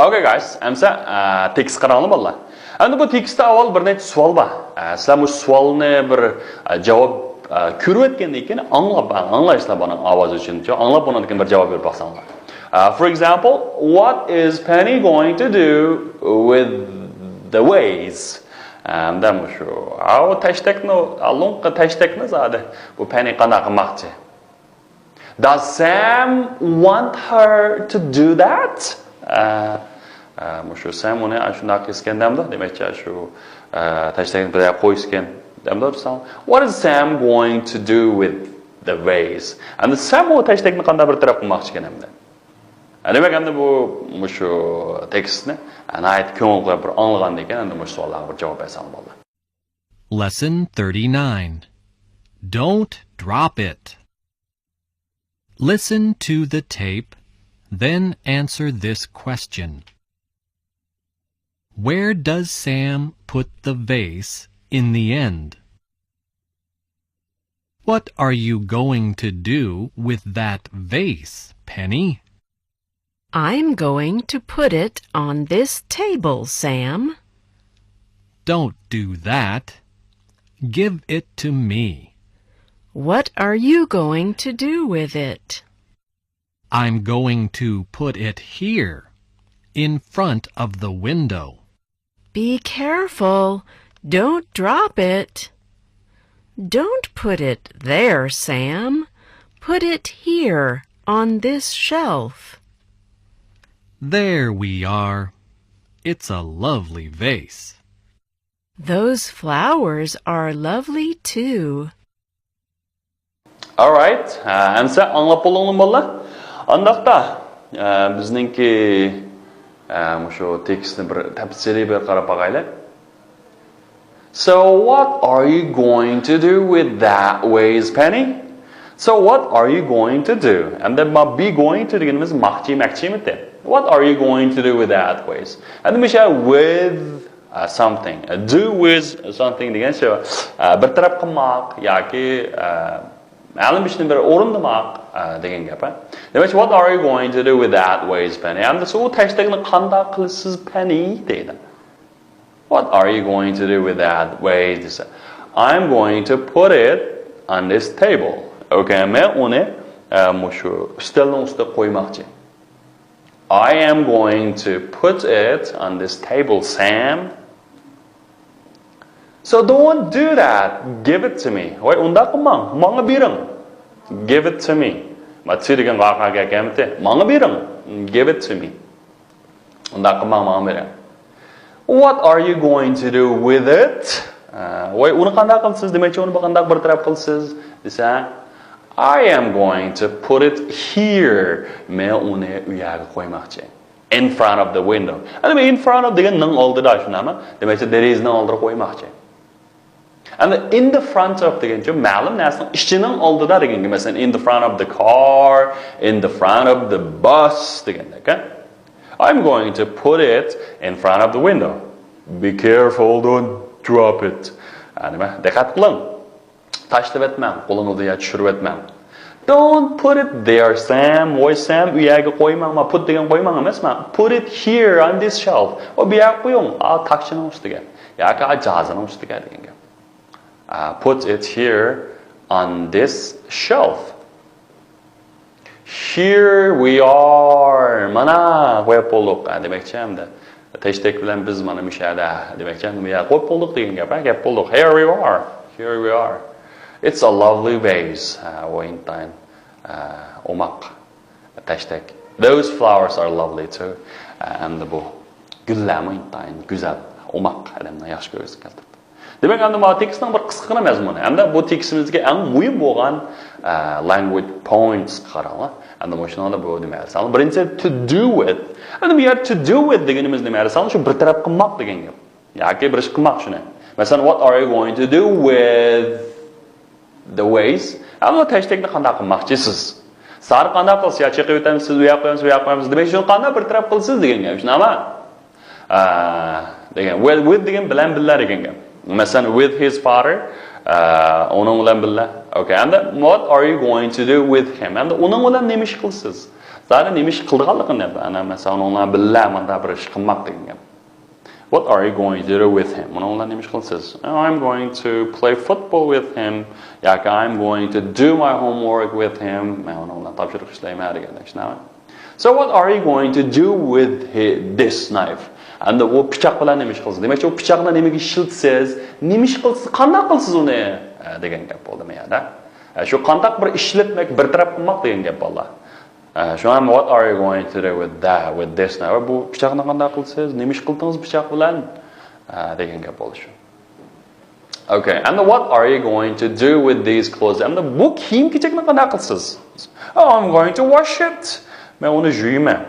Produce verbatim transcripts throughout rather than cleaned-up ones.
Okay, guys, ئەمسە، ئە، تېكىست قاراڭلار، بالىلار. ئەمدى بۇ تېكىستتا ئاۋۋال بىر نەچچە سوئال بار. ئە، سىلەر مۇشۇ سوئالنى بىر، ئە، جاۋاب، ئە، كۆرۈۋەتكەندىن كېيىن ئاڭلاپ، ئە، ئاڭلايسىلەر بۇنىڭ ئاۋازى ئۈچۈن. ئاڭلاپ، بۇنىڭدىن كېيىن بىر جاۋاب بېرىپ باقساڭلار. ئە، for example, what is Penny going to do with the vase? ئەمدى مۇشۇ، ئاۋۇ تەشتەكنى، ئالدىنقى تەشتەكنى زادى بۇ پەنى قانداق قىلماقچى؟ Does Sam want her to do that? ئە، ئە، مۇشۇ سەم ئۇنى ئاشۇنداق قىلسىكەن دەمدۇ؟ دېمەكچى، شۇ، ئە، تەشتەكنى بىر يەرگە قويسىكەن دەمدۇ، ساڭ. What is Sam going to do with the vase? ئەمدى سەم ئۇ تەشتەكنى قانداق بىر تەرەپ قىلماقچىكەن ئەمدى؟ ئە، دېمەك، ئەمدى بۇ، مۇشۇ تېكىستنى، ئە، ناھايىتى كۆڭۈل قويۇپ بىر ئاڭلىغاندىن كېيىن، ئەمدى مۇشۇ سوئاللارغا بىر جاۋاب بەرسەڭ بولدى. Lesson thirty-nine. Don't drop it. Listen to the tape, then answer this question. Where does Sam put the vase in the end? What are you going to do with that vase, Penny? I'm going to put it on this table, Sam. Don't do that. Give it to me. What are you going to do with it? I'm going to put it here, in front of the window. Be careful. Don't drop it. Don't put it there, Sam. Put it here, on this shelf. There we are. It's a lovely vase. Those flowers are lovely too. Alright، ئەمسە ئاڭلاپ بولدۇڭلارمۇ بالىلار؟ ئانداقتا، ئە، بىزنىڭكى، ئە، مۇشۇ تېكىستنى بىر تەپسىلىي بىر قاراپ باقايلى. So what are you going to do with that vase, Penny? So what are you going to do? ئەمدى ما be going to دېگىنىمىز ماقچى مەكچىمىتى. What are you going to do with that vase? ئەمدى مۇشۇ with ئە، something. ئە، do with something دېگەن شۇ، ئە، بىر تەرەپ قىلماق ياكى، ئە، مەلۇم ئىشنى بىر ئورۇندىماق، ئە، دېگەن گەپ، ھە. دېمەك، what are you going to do with that vase, Penny? ئەمدى سۇ تەشتەكنى قانداق قىلىسىز، پەنى؟ دەيدۇ. What are you going to do with that vase دېسە، I'm going to put it on this table. Okay، مەن ئۇنى، ئە، مۇشۇ ئۈستەلنىڭ ئۈستىگە قويماقچى. I am going to put it on this table, Sam. So don't do that. Give it to me. ۋاي، ئۇنداق قىلماڭ. ماڭا بېرىڭ. Give it to me. ما to دېگەن ۋاقىئە كەلمىدى. ماڭا بېرىڭ. Give it to me. ئۇنداق قىلماڭ، ماڭا بېرىڭ. What are you going to do with it? ئە، ۋاي، ئۇنى قانداق قىلىسىز؟ دېمەكچى، ئۇنى قانداق بىر تەرەپ قىلىسىز دېسە، I am going to put it here. مەن ئۇنى ئۇ يەرگە قويماقچى. In front of the window. ئەمدى in front of دېگەن نىڭ ئالدىدا، شۇنداقمۇ؟ دېمەكچى، there is نىڭ ئالدىدا قويماقچى. ئەمدى in the front of دېگەنچە مەلۇم نەرسىنىڭ ئىچىنىڭ ئالدىدا دېگەن گەپ. مەسىلەن، in the front of the car, in the front of the bus دېگەندەك، ھە؟ I'm going to put it in front of the window. Be careful, don't drop it. ھە، نېمە؟ دىققەت قىلىڭ. تاشلىۋەتمەڭ، قولىڭىزنى يا چۈشۈرۈۋەتمەڭ. Don't put it there, Sam. ۋاي، سەم، ئۇ يەرگە قويماڭ. ما put دېگەن قويماڭ ئەمەسمۇ. Put it here on this shelf. ئۇ بۇ يەرگە قويۇڭ. ئا، تاكچىنىڭ ئۈستىگە. ياكى ئا، جازىنىڭ ئۈستىگە دېگەن گەپ. ئا، put it here on this shelf. Here we are. مانا، قويۇپ بولدۇق. ئا، دېمەكچى، ئەمدى تەشتەك بىلەن بىز مانا مۇشۇ يەردە. دېمەكچى، ئەمدى بۇ يەرگە قويۇپ بولدۇق دېگەن گەپ. ھە، گەپ بولدۇق. Here we are. Here we are. It's a lovely vase. ئا، ئۇ ئىنتايىن، ئا، ئوماق تەشتەك. Those flowers are lovely too. ئا، ئەمدى بۇ گۈللەرمۇ ئىنتايىن گۈزەل، ئوماق، ئادەمنىڭ ياخشى كۆرگۈسى كەلتۈرىدۇ. دېمەك، ئەمدى مانا تېكىستنىڭ بىر قىسقىغىنە مەزمۇنى. ئەمدى بۇ تېكىستىمىزدىكى ئەڭ مۇھىم بولغان، ئە، language points قاراڭلار. ئەمدى مۇشۇنىڭدا بۇ نېمە دېسەڭلار، بىرىنچى to do with. ئەمدى بۇ يەردە to do with دېگىنىمىز نېمە دېسەڭلار، شۇ بىر تەرەپ قىلماق دېگەن گەپ. ياكى بىر ئىش قىلماق شۇنى. مەسىلەن، what are you going to do with the vase؟ ئەمدى تەشتەكنى قانداق قىلماقچىسىز؟ سارى قانداق قىلىسىز؟ يا چېقىۋېتەمسىز، ئۇ ياققا قويامسىز، بۇ ياققا قويامسىز دېمەك، شۇنى قانداق بىر تەرەپ قىلىسىز دېگەن گەپ. شۇنداقمۇ؟ ئا، دېگەن، with، with دېگەن بىلەن بىللە دېگەن گەپ. مەسىلەن، with his father، ئا، ئۇنىڭ بىلەن بىللە، Okay, and then what are you going to do with him? ئەمدى ئۇنىڭ بىلەن نېمە ئىش قىلىسىز؟ زادى نېمە ئىش قىلىدىغانلىقىنى دەپ، ئەنە مەسىلەن، ئۇنىڭ بىلەن بىللە مانداق بىر ئىش قىلماق دېگەن گەپ. What are you going to do with him? ئۇنىڭ بىلەن نېمە ئىش قىلىسىز؟ I'm going to play football with him. ياكى I'm going to do my homework with him. مەن ئۇنىڭ بىلەن تاپشۇرۇق ئىشلەيمەن دېگەندەك. So what are you going to do with this knife? ئەمدى ئۇ پىچاق بىلەن نېمە ئىش قىلىسىز؟ دېمەكچى، ئۇ پىچاقنى نېمىگە ئىشلىتىسىز؟ نېمە ئىش قىلىسىز؟ قانداق قىلىسىز ئۇنى؟ دېگەن گەپ بولدى مۇ يەردە. شۇ قانداق بىر ئىشلەتمەك، بىر تەرەپ قىلماق دېگەن گەپ بالىلار. شۇڭا what are you going to do with that, with this knife? بۇ پىچاقنى قانداق قىلىسىز؟ نېمە ئىش قىلدىڭىز پىچاق بىلەن؟ دېگەن گەپ بولدى شۇ. Okay, and what are you going to do with these clothes? ئەمدى بۇ كىيىم كېچەكنى قانداق قىلىسىز؟ Oh, I'm going to wash it. مەن ئۇنى يۇيىمەن.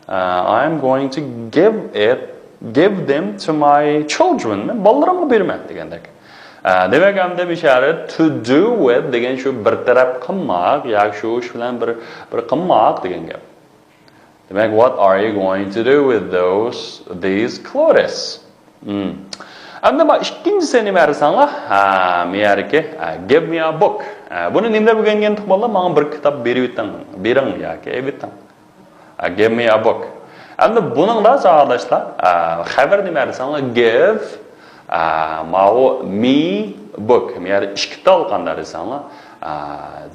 Uh, I'm going to give it, give them to my children. مەن بالىلىرىمغا بېرىمەن دېگەندەك. Uh, دېمەك، ئەمدى بىچارە to do with دېگەن شۇ بىر تەرەپ قىلماق ياكى شۇ ئىش بىلەن بىر، بىر قىلماق دېگەن گەپ. دېمەك، what are you going to do with those, these clothes? Hmm. ئەمدى ما ئىككىنچىسى نېمە دېسەڭلار؟ ھە، مېيەركى، ھە، give me a book. ھە، بۇنى نېمە دەپ ئۆگەنگەن تۇغمانلار؟ ماڭا بىر كىتاب بېرىۋېتىڭ، بېرىڭ ياكى ئېلىۋېتىڭ. ھە، give me a book. ئەمدى بۇنىڭدا ساۋاقداشلار، ھە، خەۋەر نېمە دېسەڭلار؟ Give، ھە، ماۋۇ me book. مېيەردە ئىككى تال قانداق دېسەڭلار؟ ھە،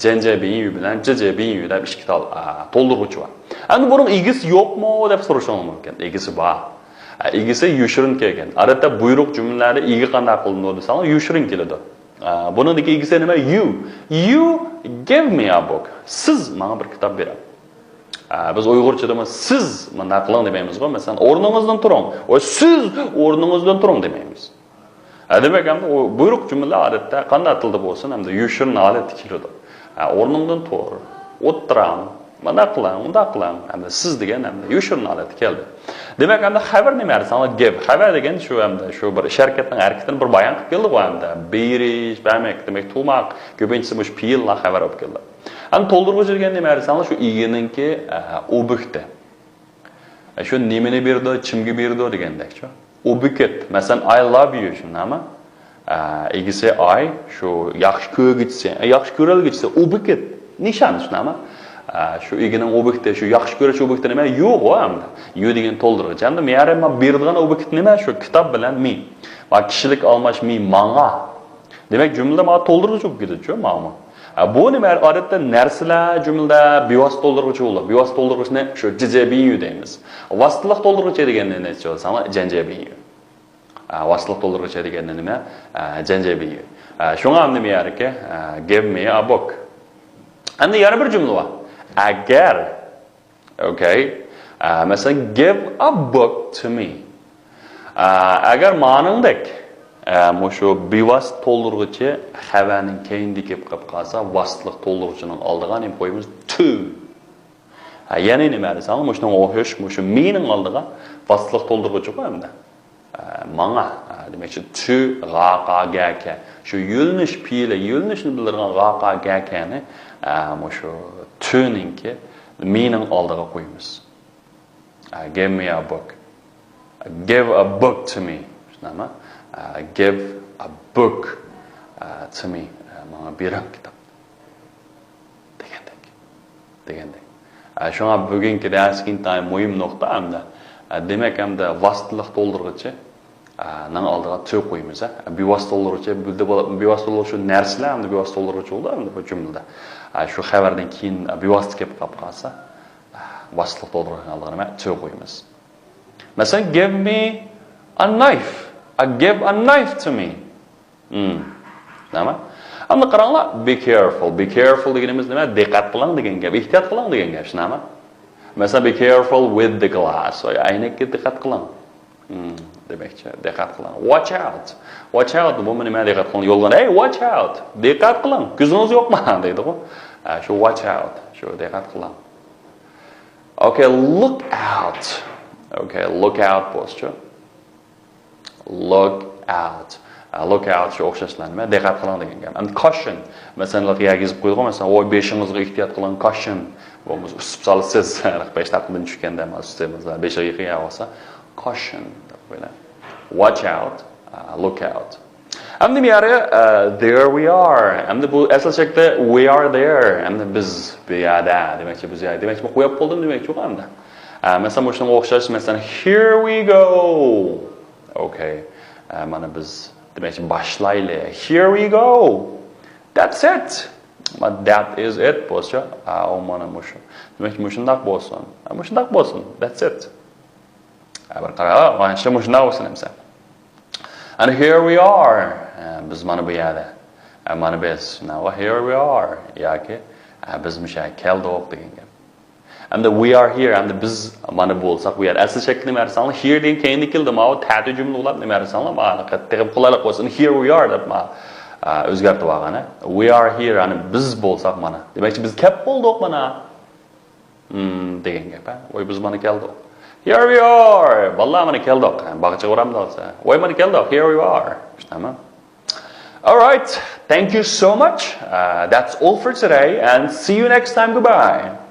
جەنجەبىيۈ بىلەن جېجەبىيۈ دەپ ئىككى تال، ھە، تولدۇرغۇچى بار. ئەمدى بۇنىڭ ئىگىسى يوقمۇ دەپ سورىشىڭلار مۇمكىن. ئىگىسى بار. ئە، ئىگىسى يوشۇرۇن كەلگەن. ئادەتتە بۇيرۇق جۈملىلەردە ئىگە قانداق قىلىنىدۇ دېسەڭلار، يوشۇرۇن كېلىدۇ. ئە، بۇنىڭدىكى ئىگىسى نېمە؟ You. You give me a book. سىز ماڭا بىر كىتاب بېرىڭ. ئە، بىز ئۇيغۇرچىدىمۇ سىز مۇنداق قىلىڭ دېمەيمىزغۇ. مەسىلەن، ئورنىڭىزدىن تۇرۇڭ. ۋە سىز ئورنىڭىزدىن تۇرۇڭ دېمەيمىز. ئە، دېمەك، ئەمدى ئۇ بۇيرۇق جۈملىلەر ئادەتتە قانداق تىلدا بولسۇن، ئەمدى يوشۇرۇن ھالەتتە كېلىدۇ. ئە، ئورنۇڭدىن تۇر، ئولتۇراڭ، مانداق قىلىڭ، ئۇنداق قىلىڭ. ئەمدى سىز دېگەن ئەمدى يوشۇرۇن ھالەتتە كەلدى. دېمەك، ئەمدى خەۋەر نېمە دېسەڭلار، give. خەۋەر دېگەن شۇ ئەمدى شۇ بىر ئىش ھەرىكەتنىڭ ھەرىكىتىنى بىر بايان قىلىپ كېلىدىغۇ ئەمدى. بېرىش، بەرمەك، دېمەك، تۇغماق. كۆپىنچىسى مۇشۇ پېئىللار خەۋەر بولۇپ كېلىدۇ. ئەمدى تولدۇرغۇچى دېگەن نېمە دېسەڭلار، شۇ ئىگىنىڭكى، ئە، ئوبيېكتى. ئە، شۇ نېمىنى بېرىدۇ، كىمگە بېرىدۇ دېگەندەكچۇ. ئوبيېكت، مەسىلەن، I love you، شۇنداقمۇ؟ ئە، ئىگىسى I، شۇ ياخشى كۆرگۈچىسى، ئە، ياخشى كۆرەلگۈچىسى، ئوبيېكت، نىشان، شۇنداقمۇ؟ ئە، شۇ ئىگىنىڭ ئوبيېكتى، شۇ ياخشى كۆرۈش ئوبيېكتى نېمە؟ You غۇ ئەمدى. You دېگەن تولدۇرغۇچ. ئەمدى مېيەرە ماڭا بېرىدىغان ئوبيېكت نېمە؟ شۇ كىتاب بىلەن me. مانا كىشىلىك ئالماش me، ماڭا. دېمەك، جۈملىدە مانا تولدۇرغۇچ بولۇپ كېتىدىچۇ، ماڭىمۇ. ئە، بۇ نېمە؟ ئادەتتە نەرسىلەر جۈملىدە بىۋاسىتە تولدۇرغۇچى بولىدۇ. بىۋاسىتە تولدۇرغۇچىنى شۇ جېجەبىيۈ دەيمىز. ۋاسىتىلىق تولدۇرغۇچى دېگەننى نېمە دەيسىلەر؟ جەنجەبىيۈ. ئە، ۋاسىتىلىق تولدۇرغۇچى دېگەننى نېمە؟ ئە، جەنجەبىيۈ. ئە، شۇڭا ئەمدى مېيەركى، ئە، give me a book. ئەمدى يەنە بىر جۈملە بار. ئەگەر Okay. ئە، مەسىلەن، give a book to me. ئە، ئەگەر مانىڭدەك، ئە، مۇشۇ بىۋاسىتە تولدۇرغۇچى خەۋەرنىڭ كەينىدە كېلىپ قېلىپ قالسا، ۋاسىتىلىق تولدۇرغۇچىنىڭ ئالدىغا نېمە قويىمىز؟ To. ئە، يەنى نېمە دېسەڭ، مۇشۇنىڭغا ئوخشاش، مۇشۇ مېنىڭ ئالدىغا ۋاسىتىلىق تولدۇرغۇچىغۇ ئەمدى. ئە، ماڭا، ئە، دېمەكچى، to، غا، قا، گە، كە. شۇ يۆنىلىش پېئىلى، يۆنىلىشنى بىلدۈرىدىغان غا، قا، گە، كەنى، ئە، مۇشۇ to نىڭكى، me نىڭ ئالدىغا قويىمىز. ئە، give me a book. Give a book to me. شۇنداقمۇ؟ ئە، give a book، ئە، to me. ئە، ماڭا بېرىڭ كىتاب. دېگەندەك. دېگەندەك. ئە، شۇڭا بۈگۈنكى دەرسكە ئىنتايىن مۇھىم نۇقتا ئەمدى. ئە، دېمەك، ئەمدى ۋاسىتىلىق تولدۇرغۇچى، ئە، نىڭ ئالدىغا to قويىمىز، ئە. بىۋاسىتە تولدۇرغۇچى، بىۋاسىتە تولدۇرغۇچى شۇ نەرسىلەر ئەمدى بىۋاسىتە تولدۇرغۇچى بولىدۇ ئەمدى بۇ جۈملىدە. ئە، شۇ خەۋەردىن كېيىن بىۋاسىتە كېلىپ قاپقالسا، ئە، ۋاسىتىلىق تولدۇرغۇچىنىڭ ئالدىغا نېمە؟ To قويىمىز. مەسىلەن، give me a knife. ئە، give a knife to me. Hmm. نېمە؟ ئەمدى قاراڭلار، be careful. Be careful دېگىنىمىز نېمە؟ دىققەت قىلىڭ دېگەن گەپ، ئېھتىيات قىلىڭ دېگەن گەپ، شۇنداقمۇ؟ مەسىلەن، be careful with the glass. ئەينەككە دىققەت قىلىڭ. Hmm، دېمەكچى، دىققەت قىلىڭ. Watch out. Watch out، بۇ نېمە؟ دىققەت قىلىڭ. يولغا، hey, watch out. دىققەت قىلىڭ. كۆزىڭىز يوقما؟ دەيدىغۇ. ئە، شۇ watch out. شۇ دىققەت قىلىڭ. Okay, look out. Okay, look out بولسىچۇ. Look out. ئە، look out شۇ ئوخشاشلا نېمە؟ دىققەت قىلىڭ دېگەن گەپ. ئەمدى caution. مەسىلەن، يەرگە يېزىپ قويىدىغۇ، مەسىلەن، ۋوي، بېشىڭىزغا ئېھتىيات قىلىڭ، caution. بولمىسا ئۈسۈپ سالىسىز. بەش دەقىقىدىن چۈشكەندە، مانا، ئۈسۈپ سالىسىز. بېشىغا يېقىن يەر بولسا، caution دەپ قويىمىز. Watch out، ئە، look out. ئەمدى بۇ يەردە، ئە، there we are. ئەمدى بۇ ئەسلى شەكلى we are there. ئەمدى بىز بۇ يەردە دېمەكچى، بىز يەردە. دېمەكچى، بۇ قويۇپ بولدۇم دېمەكچى ئۇ ئەمدى. ئە، مەسىلەن، مۇشۇنىڭغا ئوخشاش، مەسىلەن، here we go. Okay. ئە، مانا بىز دېمەكچى، باشلايلى. Here we go. That's it. ما that is it بولسا، ئە، ئۇ مانا مۇشۇ. دېمەكچى، مۇشۇنداق بولسۇن. ئە، مۇشۇنداق بولسۇن. That's it. ئە، بىر قارا، مانا شۇ مۇشۇنداق بولسۇن ئەمسە. And here we are. ئە، بىز مانا بۇ يەردە. ئە، مانا بىز. Now here we are. ياكى، ئە، بىز مۇشۇ يەرگە كەلدۇق دېگەن گەپ. ئەمدى we are here. ئەمدى بىز مانا بولساق بۇ يەردە. ئەسلى شەكلى نېمە دېسەڭلار، here دېگەن كەينىدە كېلىدۇ. ماۋۇ تەتۈر جۈملە بولۇپ نېمە دېسەڭلار، مانا تېخى قولايلىق بولسۇن. Here we are دەپ ما، ئە، ئۆزگەرتىپ ئالغان. We are here. يەنى بىز بولساق مانا. دېمەكچى، بىز كەپ بولدۇق مانا. Hmm، دېگەن گەپ، ھە؟ ۋاي، بىز مانا كەلدۇق. Here we are. بالىلار، مانا كەلدۇق. باغچە ئورامدا. ۋاي، مانا كەلدۇق. Here we are. شۇنداقمۇ؟ All right. Thank you so much. Uh, that's all for today and see you next time. Goodbye.